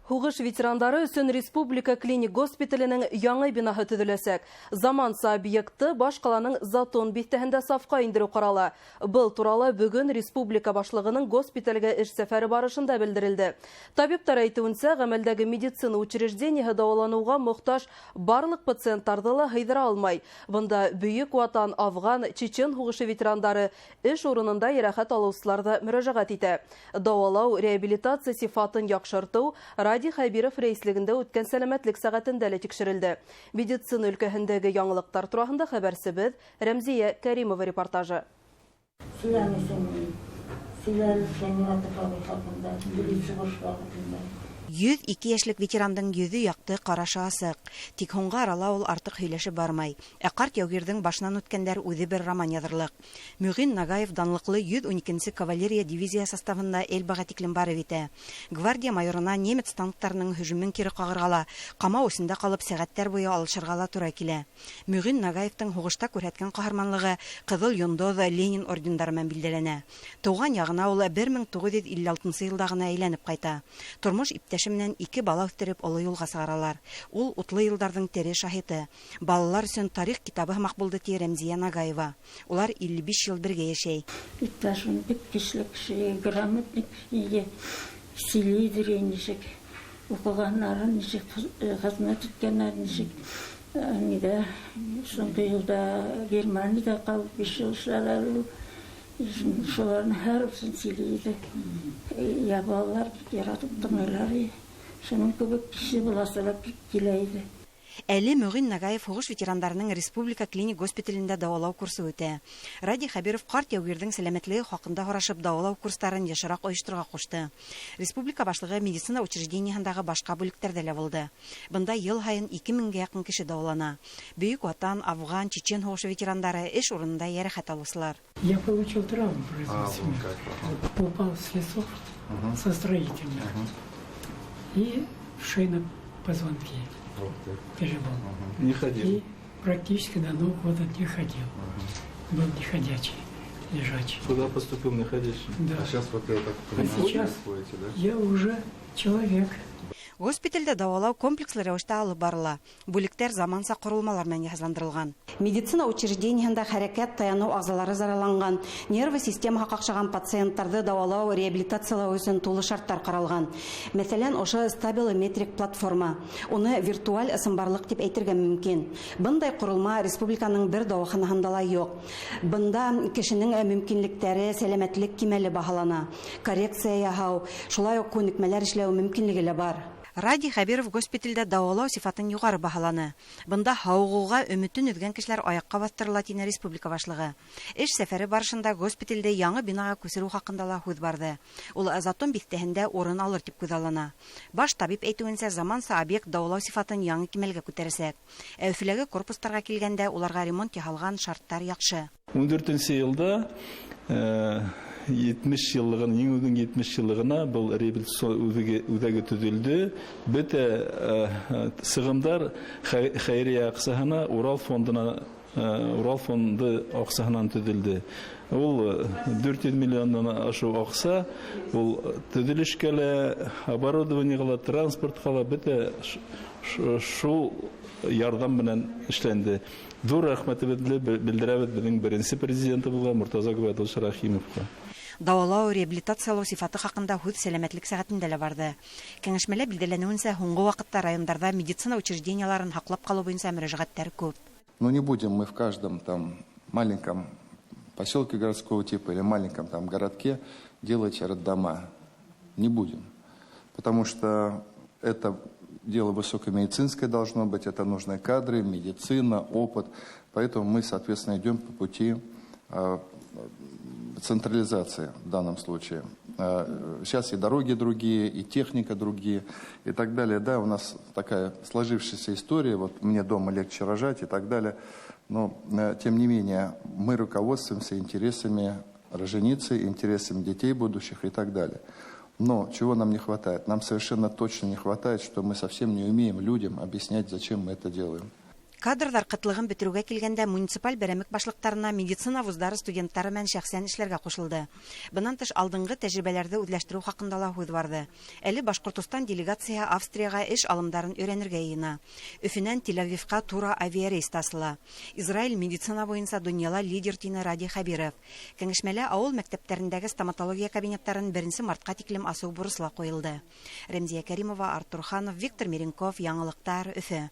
Һуғыш ветерандары өсөн Республика клиник госпиталенең яңы бинаһы төҙөләсәк. Заманса объектты баш ҡаланың Затон биҫтәһендә сафҡа индереү ҡарала. Был турала бөгөн республика башлығының госпиталгә эш сәфәре барышында белдерелде. Табиптар әйтеүенсә, ғәмәлдәге медицина учреждениеһы дауаланыуға мохтаж барлыҡ пациенттарҙы ла һыйҙыра алмай. Бында Бөйөк Ватан, Афған, Чечен һуғышы ветерандары, эш урынында йәрәхәт алыусылар ҙа мөрәжәғәт итә. Дауалау, реабилитация сифатын яҡшыртыу Радий Хәбиров рәйеслегендә үткән сәләмәтлек сәғәтендә лә тикшерелде. Медицина өлкәһендәге яңылыҡтар тураһында хәбәрсебеҙ Рәмзиә Кәримова репортажы. 102 йәшлек ветерандың йөҙө яҡты, ҡарашы асыҡ. Тик һуңғы арала ул артыҡ һөйләшеп бармай. Ә ҡарт яугирҙең башынан үткәндәр үҙе бер роман яҙырлыҡ. Мөғин Нагаев данлыҡлы 112-нсе кавалерия дивизия составында Эльбаға тиклем барып етә. Гвардия майорына немец танктарының һөжүмен кире ҡағырға ла, ҡамау эсендә ҡалып сәғәттәр буйы алышырға ла тура килә. Мөғин Нагаевтың һуғышта күрһәткән ҡаһарманлығы Ҡыҙыл Йондоҙ, Ленин ордендары менән билдәләнә. Тыуған яғына ул 1956 йылда ғына әйләнеп ҡайта. Тормош иптәше менән ике бала үҫтереп оло юлға сығаралар. Ул утлы йылдарҙың тере шаһиты. Балалар өсөн тарих китабы һымаҡ булды, ти Рәмзиә Нагаева. Улар 55 йыл бергә йәшәй. Иптәшем бик көслө кеше, грамотный кеше, сөйләйҙер нисек, уҡығаннарын нисек, хеҙмәт иткәннәрен нисек. Ниҙә, һуңғы йылда Германияда ҡалып 5 йыл эшләне ул. Шуларҙың һәр береһен сөйләй. Я балалар бик яратып тыңлайлар. Шуның кеүек кеше буласы ла бик килә ине. Әле Мөғин Нагаев һуғыш ветерандарының Республика клиник госпиталендә дауалау курсы үтә. Радий Хәбиров ҡарт яугирҙең сәләмәтлеге хаҡында һорашып, дауалау курстарын йышыраҡ ойошторорға ҡушты. Республика башлығы медицина учреждениеһындағы башҡа бүлектәрҙә лә булды. Бында йыл һайын 2000-гә яҡын кеше дауалана. Бөйөк Ватан, Афған, Чечен һуғышы ветерандары, эш урынында йәрәхәт алыусылар. Я получил травму производственную. Упал с лесов, со строительных. И в шейном позвонке. Перелом. Не ходил. И практически до Нового года не ходил. Был неходячий, лежачий. Сюда поступил неходячий. Да. А сейчас вот я так А понимаю, сейчас ходите, да? я уже человек. Госпиталдә дауалау комплекслы рәүештә алып барыла. Бүлектәр заманса ҡоролмалар менән йыһазландырылған. Медицина учреждениеһында хәрәкәт, таяныу ағзалары зарарланған, нервы системаһы ҡаҡшаған пациенттарҙы дауалау, реабилитациялау өсөн тулы шарттар ҡаралған. Мәҫәлән, ошо стабилометрик платформа. Уны виртуаль ысынбарлыҡ тип әйтергә мөмкин. Бындай ҡоролма республиканың бер дауаханаһында ла юҡ. Бында кешенең мөмкинлектәре, сәләмәтлек кимәле баһалана. Коррекция яһау, шулай уҡ күнекмәләр эшләү мөмкинлеге лә бар. Радий Хәбиров госпиталдә дауалау сифатын юғары баһаланы. Бында һауығыуға өмөтөн өҙгән кешеләр аяҡҡа баҫтырыла, тине республика башлығы. Эш сәфәре барышында госпиталде яңы бинаға күсереү хаҡында ла һүҙ барҙы. Ул Затон биҫтәһендә урын алыр тип күҙаллана. Баш табип әйтеүенсә, заманса объект дауалау сифатын яңы кимәлгә күтәрәсәк. Ә Өфөләге корпустарға килгәндә, уларға ремонт яһалған, шарттар яҡшы. Ун дүртенсе йылда, 70 йыллығын, еңеүҙең 70 йыллығына был реабилитация үҙәге төҙөлдө. Бөтә сығымдар хәйриә аҡсаһына, Урал фондына, Урал фонды аҡсаһынан төҙөлдө. Ул 400 миллиондан ашыу аҡса, ул төҙөлөшкә лә, оборудованиеға ла, транспортҡа ла бөтә шул ярҙам менән эшләнде. Ҙур рәхмәтебеҙҙе белдерәбеҙ беҙҙең беренсе президенты булған Мортаза Губайдуллович Рәхимовҡа. Дауалау, реабилитациялау сифаты хаҡында һүҙ сәләмәтлек сәғәтендә лә барҙы. Кәңәшмәлә билдәләнеүенсә, һуңғы ваҡытта райондарҙа медицина учреждениеларын һаҡлап ҡалыу буйынса мөрәжәғәттәр күп. Но не будем мы в каждом маленьком поселке городского типа или маленьком городке делать роддома. Не будем. Потому что это дело высокомедицинское должно быть, это нужны кадры, медицина, опыт. Поэтому мы, соответственно, идем по пути централизации в данном случае. Сейчас и дороги другие, и техника другие, и так далее. Да, у нас такая сложившаяся история, мне дома легче рожать и так далее. Но, тем не менее, мы руководствуемся интересами роженицы, интересами детей будущих и так далее. Но чего нам не хватает? Нам совершенно точно не хватает, что мы совсем не умеем людям объяснять, зачем мы это делаем. Кадрҙар ҡытлығын бөтөрөүгә килгәндә муниципаль берәмек башлыҡтарына медицина вуздары студенттары менән шәхсән эшләргә ҡушылды. Бынан тыш алдынғы тәжрибәләрҙе үҙләштереү хаҡында ла һүҙ барҙы. Әле Башҡортостан делегацияһы Австрияға эш алымдарын өйрәнергә йыйына. Өфөнән Тель-Авивҡа тура авиарейс асыла. Израиль медицина буйынса донъяла лидер, тине Радий Хәбиров. Кәңәшмәлә ауыл мәктәптәрендәге стоматология кабинеттарын 1 мартҡа тиклем асыу бурысы ла ҡуйылды. Рәмзиә Кәримова, Артур Ханов, Виктор Миренков, Яңылыҡтар, Өфө.